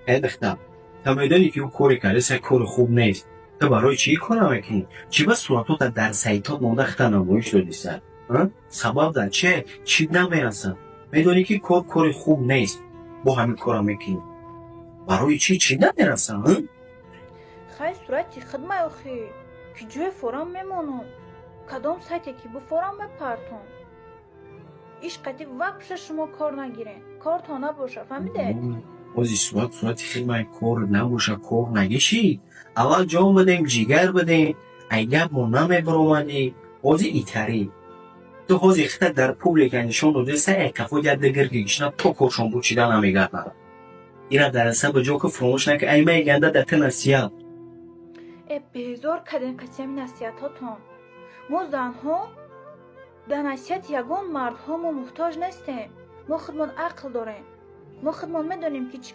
Э, духтар, та медонӣ, ки ӯ коре кардеса, кори хуб нест. Ту барои чӣ кора мекунӣ? Чӣ ба суратота дар сайтот монда, хита намоиш додиса? Сабаб дар че? Чӣ намерасад? Медонӣ, ки кор кори хуб нест, бо ҳамин кора мекунӣ. Барои чӣ? Чӣ намерасад? Хай, сурати хидмай охи, ки ҷое форам мемонам, кадом сайте ки буфорам, мепартом. Иш қати вообще шумо кор нагирен, корто набоша, фаҳмидед? Ози сурат сурати хидмай кор набоша, кор нагишӣ. Аввал ҷон бидем, ҷигар бидем, ай гап мо намебаромадӣ. Ҳози итарӣ. Ту ҳози хита дар публика нишон додеса, ай кафо як дигар гишна, то коршон бучида намегардад. Ира дар саба ҷо ки фуромӯш нака, ай май ганда да ты насиҳат. Э, безор кардем қасами насиҳатҳотон. Мо занҳо дар насиҳати ягон мардҳо мо муҳтоҷ нестем. Мо худмон ақл дорем, мо худмон медонем, ки чӣ.